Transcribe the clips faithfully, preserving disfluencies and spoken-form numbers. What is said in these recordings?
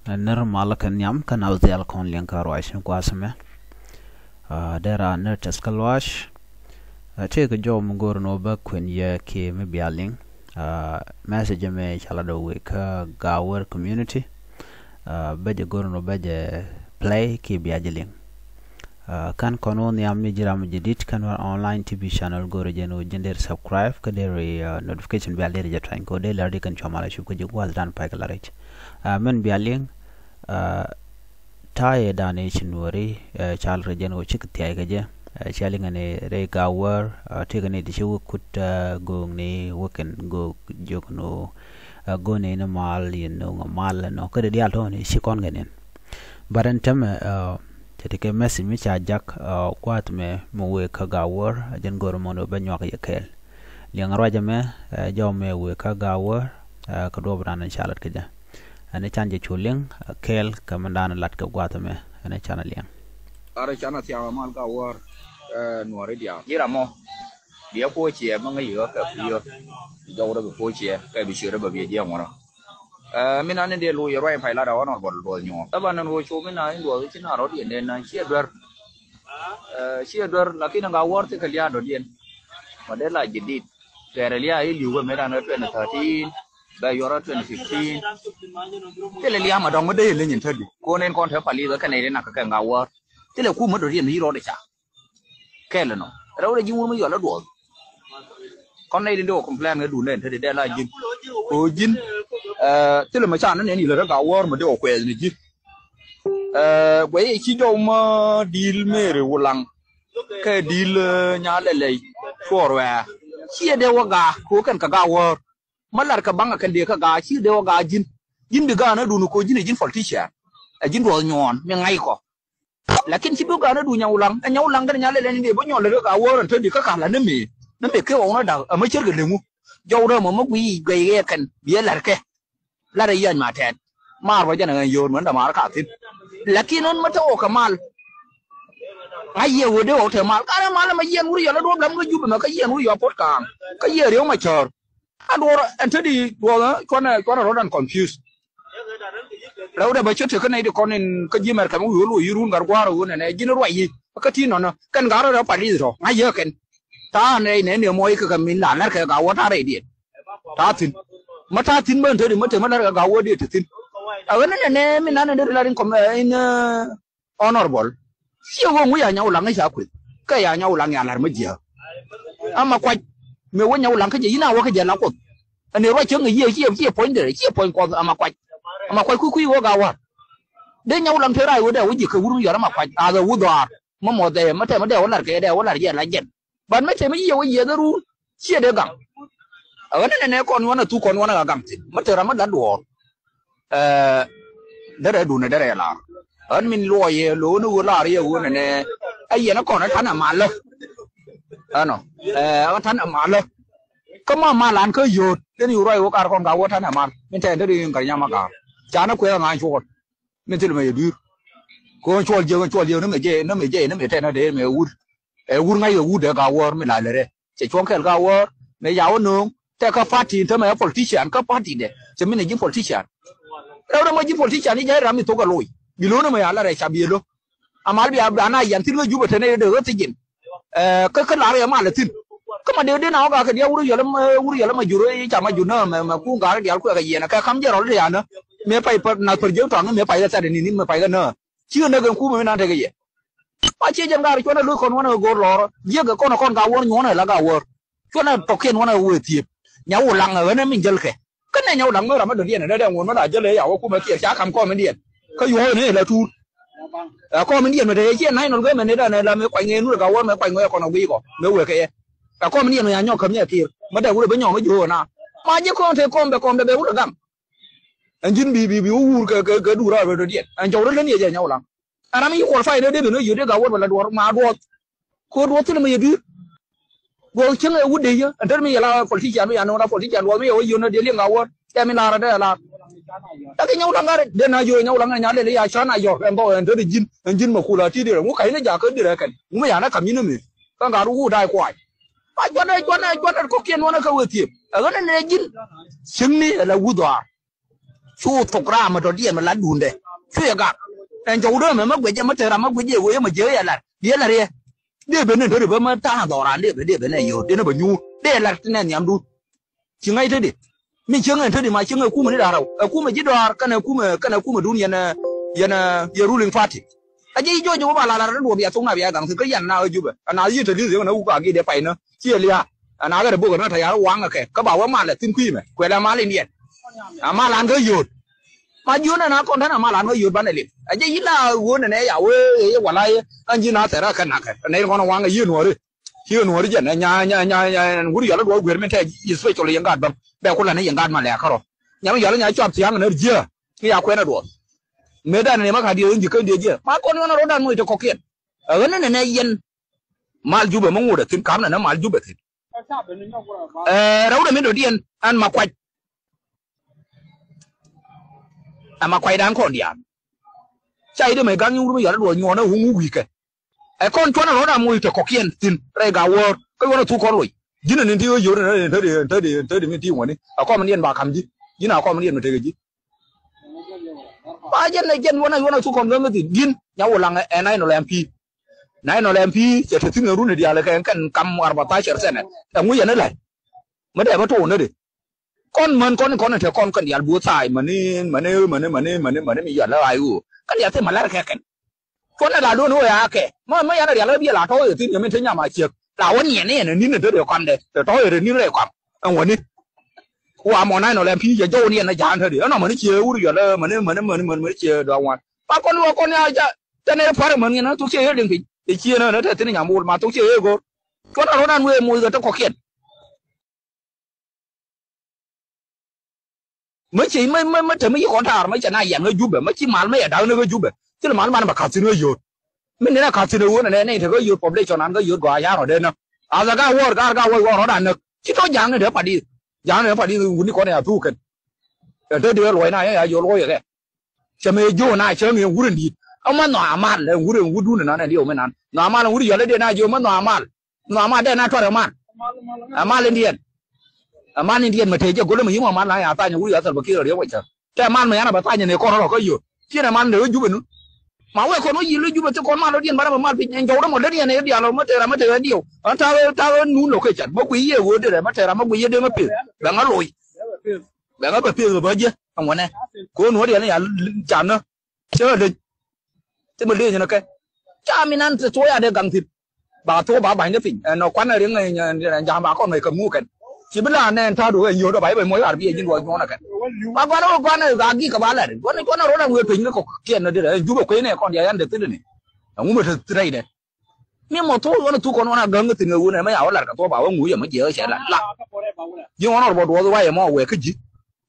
Nir malä kɛ nhiam kä na wä dhial kɔn liɛŋ kä ruac ni gua̱a̱th mɛ. Dee ra nir tɛth kä luaac. Tëëkɛ jɔw mi go̱o̱r ni wä bä kuën yɛ kiɛ mi bia liŋ. Message mɛ ca lat ɔ wëë kä Gawär community. Bä jɛ go̱o̱r ni wä bä jɛ play kiɛ bia jɛ liŋ. Kän kɔn wä nhiam ni ji̱ ram mi jɛ dit kän wä online T V channel go̱o̱rɛ jɛn wä ji̱n der subscribe kä der notification bell der jɛ tuany kɛ wä der lär di kɛn cua mal a cup kä ji̱ gua̱th dan pay kɛ la rɛc. Mɛn bia liŋ ta̱a̱ yɛ dan i̱ ci nuɔri. Cal rɛ jɛn wä cik thiay kɛ jɛ. Cia liŋ ni rɛy Gawär tëëkɛ ni ti ci wä kut go̱o̱ŋ ni wä kɛn go̱o̱k jiök ni wä go̱o̱n ni mal yɛn ni wä mal nɔ kä de diaal tɔ̱ ni ci kɔn kɛ nin. But ɛn tämɛ cɛ ti kɛ message mi ca jak gua̱a̱th mɛ mi wëë kä Gawär jɛn go̱o̱r mɔn wä bä nyuak yɛ kɛɛl. Liɛŋ ruacɛ mɛ jɔw mɛ wëë kä Gawär kɛ duɔp ran ca lat kɛ jɛ. Ɛn can jɛ cu liŋ kɛɛl kɛ mɛn dan lat kɛ gua̱a̱th mɛ ɛn can liɛŋ. Ar can a thiaŋ a mal Gawär nuɔri diaal ji̱ ram mɔ. Biɛ kuɔ ciɛ mi ŋäc yɛ kɛ kui̱ yɛ jɔw rɛ bi kuɔ ciɛ kɛ bi ciɛ rɛ bɛ biɛ jiɛ ŋuɔrɔ. Min an in dee loc yɛ ruac in pay lat a honorable Duɔth Nyuɔɔn. Ɛ ban in ɣöö cu min a in Duɔth ci na rɔ̱diɛn dee na ciɛ duer. Ciɛ duer lakin in Gawär thikɛ lia̱a̱ dɔ̱diɛn. Ma dee la jidit kɛɛrɛ lia̱a̱ i̱ li̱w kɛ met an ɛ twenty thirteen bɛ yuɔrä twenty fifteen. Thilɛ lia̱a̱ ma dɔ̱ŋ mi dee in leny in tätdi ko̱n in kɔn te palith ɛ kɛn nɛy ri nak kɛ kɛ Gawär. Thilɛ kum mi dɔ̱diɛn mi ci rɔɔdɛ ca kɛl ɛnɔ. Rɛw rɛ ji̱ ŋun mi yɔl ɛ Duɔth. Kɔn nɛy tin ti wä complain ŋɛ duundɛ in te ti dee la ji̱n. Kɛ ɣöö ji̱n thilɛ mɛ ca ni nɛn ilɛ rɛ Gawär mɛ dee wä kuɛɛth ni ji̱. Guɛy i̱ ci jɔw mä di̱i̱l Mary Wulaŋ kɛ di̱i̱l Nyalɛlɛy cuɔɔr wɛɛ. Ciɛ dee wä gaak kɛ ɣöö kɛn kɛ Gawär. Mä lar kɛ baŋ ɛ kɛn dee kä gaak ciɛ dee wä gaak ji̱n. Ji̱n bi gaak ni duun kɛ ɣöö ji̱n ɛ ji̱n politician. Ɛ ji̱n Duɔth Nyuɔɔn mi ŋa̱c kɔ. Lakin ci bi ga̱a̱n adu Nyawulaŋ ɛ Nyawulaŋ kɛn Nyalɛlɛy ni dee bi nyɔl lɛ kä Gawär ɛn te di kä ka̱l la ni mëë ni mëë kɛ ɣɔw ni da̱k ɛ mä cärkɛ leŋu. Jɔw rɛm ɔ mä guiy guɛy ɣɛ kɛn bi ɛ la̱r kɛ. La̱r ɛ yiany ma tɛt maar bä jɛn ɛ ɣän yöör män dɛ maar ka thi̱n. Lakin ɣän mä te ɣɔw kɛ mal. Ŋa̱c yɛ ɣöö dee ɣɔw te mal ka rɛ mal ɛmɛ yiɛn wur yɔl ɛ duɔ̱ɔ̱p lam kä Jubɛ mɛ kä yiɛn wur yɔl Puɔt Ka̱a̱ŋ kä yiɛn Riek Machar. A duɔr ɛn te di duɔth cuanɛ cuanɛ rɔ̱t ɛn confuse. Rɛw dɛ bä cä tekɛ nɛy ti kɔn in kä ji̱ Mɛrkɛ mi wi̱i̱ wä luɔc yi run gat gua̱a̱r ɣöö nɛnɛ ji̱n ruac yi kä ti̱i̱n nɔnɔ kɛn gat rɔ rɛ pal i̱th rɔ ŋa̱c yɛ kɛn. Ta̱a̱ nɛy nɛy ni mɔc kɛ kɛ min la lɛr kɛ gat wä ta̱a̱ rɛydiɛn. Ta̱a̱ thi̱n mä ta̱a̱ thi̱n bä in te di mä te mä lɛr kɛ gat wä diɛ te thi̱n. Ɛ ɣän ni nɛnɛ min nanɛ dee ri lar in kɔm in Honorable. Ciɛ ɣöö ŋu ya Nyawulaŋ i̱ ca kueth kɛ ya Nyawulaŋ ya la̱r mä jiääk. Ama kuac mëë wä Nyawulaŋ kä jɛ yi̱n a wä kä jɛ la kuoth. Ɛn ëë ruac cäŋ ɛ yiëë ciɛ ciɛ puɔ̱ny derɛ ciɛ puɔ̱ny kuɔth ama kuac. Ama kuac kui̱ kui̱ wä Gawär. Dee Nyawulaŋ te rac wä dee wä ji̱ kɛ wur mi yɔr ama kuac a dhɛ wur dhɔaar mä mɔth dee mä tɛmɛ dee wä la̱r kɛ dee wä la̱r jɛ la jɛn. Ban mä tɛmɛ yiëë wä yiëë dhɛ ruun. Ciɛ dee gaŋ. Ɛ ɣän nɛnɛ kɔn wanɛ thuk kɔn wanɛ ɣä gaŋ thi̱n mä te ram mä la̱t duɔ̱ɔ̱r. Ɛ derɛ duundɛ derɛ lar. Ɣän min luɔyɛ lo̱o̱n i̱ ɣöö lar yɛ ɣöö nɛnɛ ɛ yɛn ɛ kɔn ɛ ta̱nɛ malä. Ɛnɔ ɛ ɣän ta̱nɛ malä. Kä ma mal an kä yio̱o̱t den i̱ ruac ɣöö kar kɔn ka wä ta̱nɛ mal min tɛn te di in kar nyam a ga̱a̱r. Canɛ kuëth ɛ ŋa̱a̱ny cuɔl. Min thil mɛ yɛ dui̱r. Kɛ ɣän cuɔl jiäk ɣän cuɔl jiäk ni mɛ jɛ ni mɛ jɛ ni mɛ tɛn ɛ dee mɛ wur. Ɛ wur ŋa̱c ɛ wur dee ka wäär mi la lɛ rɛ. Cɛ cuɔ̱ŋ kɛl ka wäär mɛ ya wä nööŋ tɛ kä party in tämɛ ɛ politician kä party dɛ cɛ min ɛ ji̱ politician. Rɛw rɛ mɔ ji̱ politician i̱ jɛ ram mi thok ɛ loc bi lo̱n ɛmɛ ya la rɛ ca bi ɛ lo̱. Amal bia bia na yan thil kä Jubɛ tɛn ɛ dee ɣä thi̱ji̱n. Ɛ kä kä lar yɛ mal ɛ thi̱n. Kä ma dee dee na wä gak kɛ diaal wur yɛl ɛmɛ wur yɛl ɛmɛ jur i̱ ca ma jur nä mɛ mɛ kuŋ gak diaal kuɛ kɛ yiɛn ɛ kɛ kam jɛ rɔl ti yan nä. Mëë pay pär nath pär jiäk tɔaŋ mëë pay kɛ thɛt ɛ ni̱n i̱ mëë pay kɛ nä. Cikɛ näk ɛn kumɛ mi nan tekɛ yɛ. Ma ciɛ jɛn gaar cuɔnɛ lo̱c kɔn wanɛ kɛ go̱o̱r lɔɔrä jiäkɛ kɔnɛ kɔn ka wäär nyuɔ̱nɛ la ka wäär. Cuɔnɛ tɔkiɛn wanɛ kɛ wëë thiëëp Nyawulaŋ ɛ ɣänɛ min jäl kɛ. Kä nɛ Nyawulaŋ mi ram mi dɔ̱diɛn ɛ dee ŋuɔ̱n mi la jäl ɛ ya wä kumɛ kiɛɛr ca kam kɔm in diɛn. Kä yuɔ̱ɔ̱k ni la tuur. Ɛ kɔm in diɛn mɛ te yɛ ciɛ national government ni danɛ la mi kuany ŋëë nur ɛ ka wäär mɛ kuany ŋëë kɔn ɛ guiy kɔ mɛ wëë kɛ yɛ. Ɛ kɔm in diɛn mɛ ya nyɔk käm ni ɛ kiɛɛr mɛ dee wurɛ bi nyɔk mi ji̱ ɣöö na. Ma ji̱ kɔn te kɔm bɛ kɔm dee bɛ wurɛ gam. Ɛn ji̱n bi bi bi wä wur kɛ kɛ kɛ duur a rɔ̱dɔ̱diɛn ɛn jɔw rɔ län yɛ jɛ Nyawulaŋ. Ɛn ram i̱ qualify ni dee ben wä yio̱t i̱ ka wä bɛ la duɔ̱ɔ̱r ma duɔth. Ko duɔth thilɛ mɛ yɛ dui̱r. Duɔth cäŋ ɛ wut dee yä ɛn tɛr mi yɛ la politician mi ya no̱o̱ŋ la politician duɔth mi yɛ wä yio̱t ni dee liŋ ka wä. Tɛm mi la̱r ɛ dee la̱r. Ɛ kɛ Nyawulaŋ ŋa̱r dee na jiö Nyawulaŋ ŋa̱r nya lɛl i̱ ya can a yɔr ɛn bä ɛn te di ji̱n ɛn ji̱n mɛ kula ti di rɛ ŋu ka̱c ni jakä di rɛ kɛn ŋu mɛ ya na ka̱m nyin ni mëë. Kä ŋa̱r wut da̱a̱c kuay. Ma juɔt ɛ juɔt ɛ juɔt ɛ kɔkiɛn wanɛ kä wee thiëëp ɛ ɣän ɛn ɛ ji̱n. Cäŋ ni ɛ la wut dhɔaar. Cu thok ram mi dɔ̱diɛn mi lat duundɛ. Cu yɛ gak. Ɛn jɔwdä mɛ mɛ guic jɛ mɛ tëë ram mɛ guic jɛ wee mɛ jiee yɛ lat. Diee lat yɛ. Dee ben ni dɔ̱ri bä mɛ ta̱a̱ dhɔran dee ben dee ben ɛ yio̱o̱r dee ni bɛ nyuur dee lat ti nɛ nhiamdun. Ci ŋäc tetdi. Mi cieŋ ɛn tetdi ma cieŋ ɛ kumɛ ni da̱ŋ rɛw ɛ kumɛ ji̱ dɔaar kɛnɛ kumɛ kɛnɛ kumɛ dun yɛn ɛ yɛn ɛ yɛ ruling party. A ji̱ ji̱ jɔc jɛ wä ba la lar ni duɔ̱ɔ̱p ya thok na bia gaŋ thi̱n kä yan na ɣä Jubɛ. Ana yiëë te li̱th yɛn na wuk a gi̱i̱dɛ pay nä ciɛ lia̱a̱. Ana ɣä rɛ bok ɛmɛ ta yar waŋ ɛ kɛ kä ba wä mal ɛ thi̱n kui̱mɛ kuɛl ɛ mal in yɛn. A mal an kä yio̱o̱t. Ma ji̱ ɣän ɛn a kɔn tɛn a mal an kä yio̱o̱t banɛ lip a jɛ yi̱ la ɣöö nɛnɛ ya wee ɣee wala yɛ. An ji̱ na thɛr a kɛ nak kɛ nɛy kɔn waŋ a yiëë nuɔ̱ɔ̱ri. Ciɛ nuɔ̱ɔ̱ri jɛn ɛ nya nya nya nya ɛn wur yɔl a duɔ̱ɔ̱r guer min tɛ especially yɛn gaat bäm bɛ ku lan ni yɛn gaat ma lɛɛk kärɔ. Nyam yɔl a nya cuap thia̱a̱ŋ nɛr jiääk. Ki ya kuɛn a duɔ̱ɔ̱r. Mëëdan ni ma ka diɛ ɣän ji̱ kä diɛ jiɛ ma kɔn ɣän a rɔ̱dan moc te kɔ̱kiɛn. Ɛ ɣän ni nɛnɛ yɛn. Mal Jubɛ mi ŋot a thi̱n ka̱m nɛnɛ mal Jubɛ thi̱n. Ɛ rɛwdɛ mi dɔ̱diɛn ɛn ma kuac. Ɛma kuacdan kɔn diaal. Ca i̱ dee mɛ gaŋ nyin wur mi yɔl i̱ duɔɔk nyuɔɔn ɛ wuŋ wi̱i̱kɛ. Ɛ kɔn cuɔ̱n ɛ rɔ̱t a moc te kɔ̱kiɛn thi̱n rɛy ga̱ wäär kä yuɔ̱n ɛ thuk kɔn loc. Ji̱n ɛ ni̱n ti ɣä yio̱r ɛn te di ɛn te di ɛn te di mi ti ŋuɔ̱ni. Ɛ kɔm ni yɛn ba ka̱m ji̱. Ji̱n a kɔm ni yɛn mi tekɛ ji̱. Ba jɛn ɛ jɛn yuɔ̱n ɛ yuɔ̱n ɛ thuk kɔn gäŋ kä thi̱n. Ji̱n nya wulaŋ ɛ nine ol M P. Nine ol M P cɛ te thi̱n ɛ run ɛ diaal ɛ kɛ ɛn kɛn kam arba thacɛr sɛnɛ. Ɛ ŋuc ɛn ɛ la̱c. Mi dee mi to̱o̱n ɛ di. Kɔn män kɔn kɔn te kɔn kɛn dial both side mäni mäni mäni mäni mäni mäni mi yɔl la ay ɣöö kɛn dial thil ma lar kɛ kɛn. Cuɔn la don ɣöö ya kɛ mä mä yan dial bi la tɔ̱ yɛ thin yɛ min te nyam a ciek la wä niɛn ni yɛn ni ni te de kɔn de te tɔ̱ yɛ ni rɛ kɔn. Ɛn wä ni wa mɔ nine ol M P yɛ jɔw ni yɛn na ja̱a̱n te de ɛn ɔ mäni cie wur yɔl la mäni mäni mäni mäni cie dɔ̱ wan. Pa kɔn wä kɔn ya ja tɛn ɛ par män yɛn na thuk cie yɛ liŋ piny. Cie na na te thin nyam wul ma thuk cie yɛ go̱r. Cuɔn la rɔ̱dan wee moc kɛ te kɔkiɛn. Mä ci mä mä mä te mä yi kɔn taar mä cɛ na yɛn kä Jubɛ mä ci mal mä yɛ da̱k ni kä Jubɛ. Thil mal man bɛ ka̱th thi̱n kä yio̱o̱t. Min ni na ka̱th thi̱n kä ɣöö nɛ nɛ nɛ te kä yio̱o̱t population an kä yio̱o̱t gɔaa ya̱r rɔ dee näk. A dhɛ ka wäär gaar ka wäc wäär rɔ̱dan näk ci tɔ ja̱a̱ŋ ni te padith. Ja̱a̱ŋ ni te padith wuni kɔn ya thuk kɛn. Ɛ te dee luɔc na yɛ ya yio̱o̱l ɣɔc yɛ kɛ. Cɛ mëë jo̱o̱n a cäŋ yɛn wurɛn di̱i̱t. Ɛ ma nhɔa mal ɛ wurɛn wut dun ɛnan ɛ diɛw mi nan nhɔa mal ɛ wur yɔl ɛ dee na jiö ma nhɔa mal. Nhɔa mal dee na tuar ɛ mal. Ɛ mal in diɛn. Ɛ mal in diɛn mɛ tëë jɛ go̱l ɛmɛ yi̱m ɛ mal na ya thany ɛ wur yɔl thɛl bä ki̱i̱r ɛ riɛw ɛ cä. Tɛ mal mɛ yan ɛ bɛ thany ɛ nɛ kɔn rɔ kä yö. Ciɛn ɛ mal in dee wä jup ɛnu. Ma wee kɔn wä yi̱l wä jup ɛ thik kɔn mal wä diɛn banɛ bɛ mal piny ɛn jɔwdä mɔ lät yɛn ɛ dial ɔ mä tëë ram mä tëë ɛ diɛw. Ɛ ta̱a̱ ɛ ta̱a̱ ɛ nun location bä kui̱ yiëë ɣöö derɛ mä tëë ram mä guiy yɛ dee mä peth. Bɛ ŋa loc. Bɛ ŋa bɛ peth bɛ bä jiɛ. Ɛŋuɛnɛ. Ko̱n wä diɛn ya canä. Cä leny. Thimɛ leny ni kɛ. Ca mi nan ti tuɔɔk ya dee gaŋ thi̱n. Ba tuɔɔk ba ba̱ny ni piny ɛn nɔ kuanɛ riŋ ɛn ja̱a̱m ba kɔn mɛ kɛ ŋu kɛn. Ci bi la nɛn ta̱a̱ duɔ̱k ɛn yio̱o̱k dɔ ba i̱ bɛ muɔc ar bi ɛ ji̱n duɔ̱ɔ̱k nyuɔ̱n ɛ kɛn. Ma gua̱n ɛ wä gua̱n ɛ ɣa̱a̱k gi̱i̱k kɛ ba lat gua̱n ɛ gua̱n ɛ rɔ̱t ɛn wëë peny ni kɔ̱kiɛn ni dirɛ ɛn jup ɛ kuecnɛ kɔn diaal ɛn dee thilɛ ni. Ɛŋu mɛ te rɛydɛ. Mi mɔ thuɔ̱k ɣɔn ɛ thuk kɔn ɣɔn a gäŋ kä thi̱n kɛ ɣöö nɛ mɛ ya wä lar kɛ thuɔ̱k ba wä ŋuuc ɛmɔ jiɛ ɣä cɛ lat la. Ji̱ ɣɔn ɣɔr bɔ duɔth ruac ɛmɔ wɛɛk kä ji̱.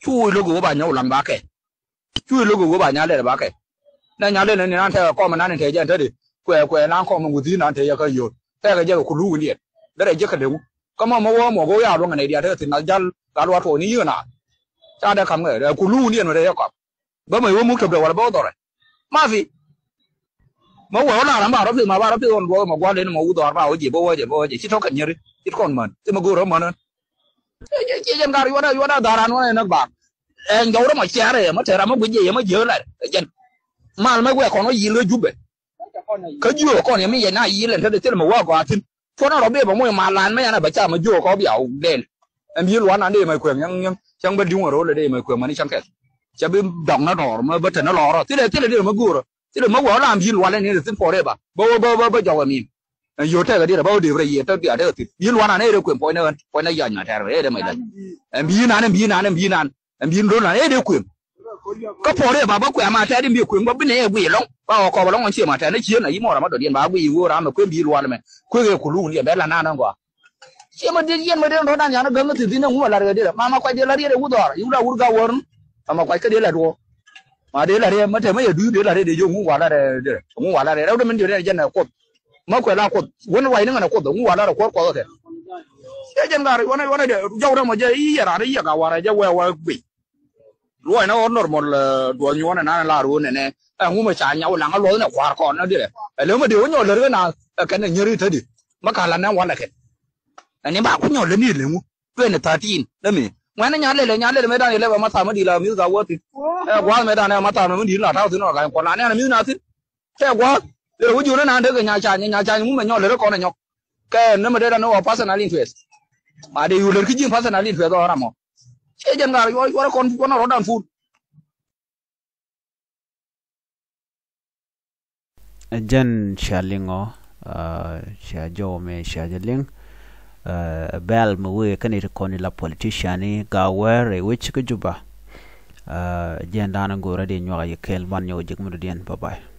Cu lo̱k ɣöö ba nyɔk laŋ ba kɛ. Cu lo̱k ɣöö ba nya lɛl ba kɛ. Nɛ nya lɛl ni nan tɛkɛ kɔm nan in tɛ jɛn te di. Kuɛ kuɛ nan kɔm in wuthi nan tɛ jɛ kä yio̱o̱t tɛkɛ jɛ kɛ kulu wundiɛn. Derɛ jɛ kɛ leŋu kä mɔ mɔ wä mɔ go̱o̱k ya luäŋ nɛ diaal tekɛ thi̱n na jal gal wa tuɔɔk ni yiëë na. Ca dee kam kɛ kulu wundiɛn wä tɛ jɛ kɔm. Bä mɛ wä muk tɛpdɛ wala bä wä dhɔrɛ. Ma fi. Ma wä wä la ram ba rɔ pith ma ba rɔ pith ɣɔn duɔth ma gua̱l den ma wä dhɔr ba wä jiɛ bä wä jiɛ bä wä jiɛ ci tɔk kɛ nyeri ci kɔn män ci ma go̱o̱r ɣä män ɣän. Ci jɛn gar yuɔda yuɔda dharan wä nɛ näk ba. Ɛn jɔw rɔ ma cɛrɛ ma tɛra ma guic jiɛ ma jiɛ lɛr jɛn. Mal ma wɛ kɔn wä yil ɣä jubɛ. Kä jiö kɔn yɛ mi yɛ na yil ɛn te de thil ma wä gɔaa thin. Cuɔn rɔ bi bɛ moc ma lan mɛ yan a bɛ ca mɛ jiök kɔ bia wuk dɛl. Ɛn bi luan an dee mɛ kueŋ yɛŋ yɛŋ cäŋ bä di̱ŋ wä ro̱l dee mɛ kueŋ mani cäŋ kɛl. Cɛ bi dɔŋ na dɔɔr mɛ bä te na lɔɔr rɔ thilɛ thilɛ dee mɛ go̱o̱r rɔ thilɛ mɛ wä lam bi luan ɛn ni thin forever bä wä bä bä bä jɔk ɛmin. Ɛn yio̱ tɛk a diet a bä wä dee rɛ yiëë tɛk bia tɛk a thil bi luan an ɛ rɛ kueŋ puɔ̱ny na ɣän puɔ̱ny na yac ma tɛr ɛ dee mɛ lɛc. Ɛn bi nan ɛn bi nan ɛn bi nan. Ɛn bi lo̱n an ɛ dee kueŋ. Kä puɔ̱ɔ̱r ëë ba bä kuɛ̈ɛ̈ ma tɛt in bi kueŋ bä bi nɛ ɛ guic ɛlɔ̱ŋ ba ɣɔ̱ kɔp ɛlɔ̱ŋ ɛn cie ma tɛt ni cieen a yi mɔɔr amä dɔ̱diɛn ba guic i̱ ɣöö ram ɛ kueŋ bi lual ɛmɛ kueŋ ɛ kulu wun yɛn bɛ la naan ɛn gɔaa. Cie ma diet yɛn ma dee rɔ̱dan yan ɛ gäm ɛ thi̱n thi̱n ɛ ŋu ma lar ɛ dee rɛ ma ma kuac dee la riet ɛ wut dhɔaar yi wut a wut gak wäär nu. Ma ma kuac kä dee la duɔ̱ɔ̱r. Ma dee la riet ma te ma yɛ dui̱i̱r dee la riet dee jiök ŋu wa lar ɛ dee rɛ ŋu wa lar ɛ rɛw dee min diet ɛ jɛn ɛ kuoth. Ma kuɛ la kuoth wun ruac ni ŋän ɛ kuoth ɛ ŋu wa lar ɛ kuɔr kuɔth ɛ kɛ. Cie jɛn gat ruac wanɛ wanɛ dee jɔw rɛ mɔ jɛ i̱ yɛ ran i̱ yɛ ka war ɛ jɛ wɛ wɛ guic. Luɔcnɛ ɣɔr normal duɔth nyuɔ̱ɔ̱n ɛnan lar ɣöö nɛnɛ ɛŋu mɛ ca nyaw laŋä luɔth nɛ kua̱r kɔn nä dirɛ. Ɛ lëë mɛ dee wä nyɔl lär ɣän a ɛ kɛn ɛ nyäri tädi. Mä ka la nɛ walɛ kɛn. Ɛn ni ba ku nyɔl lär ni lëŋu twenty thirteen lä mi. Ŋuɛ̈ni Nyalɛl, Nyalɛl mëëdan ilɛ bɛ ma tha̱a̱ŋ mi di̱i̱t la mi̱th ka wä thi̱n. Ɛ gua̱a̱th mëëdan ɛ ma tha̱a̱ŋ mi di̱i̱t la ta̱a̱ thi̱n ɔ ga̱ny kuɔl na nɛn mi̱th na thi̱n. Kɛ gua̱a̱th. Lɛ wä jiöni naan dee kɛ Nyaca̱ny, Nyaca̱ny ŋu mɛ nyɔl lɛ rɛ kɔn ɛ nyɔk. Kɛ ni mɛ dee dan ni wä personal interest. Ma dee yu lɛ ki ji̱ personal interest ɔ ram ɔ. Ciɛ jɛn ŋa̱r yuɔr, yuɔr kɔn, yuɔr na rɔ̱dan ful. Jɛn cia liŋ ɔ, ah, cia jɔw mi cia jɛ liŋ. Ah, bɛl mi wee kɛn it kɔn ila politician ni Gawɛr i̱ wec kä Juba. Ah, jɛn dan go̱o̱rä di nyuak yɛ kɛl ban nyɔk jik mi dɔ̱diɛn. Bye bye.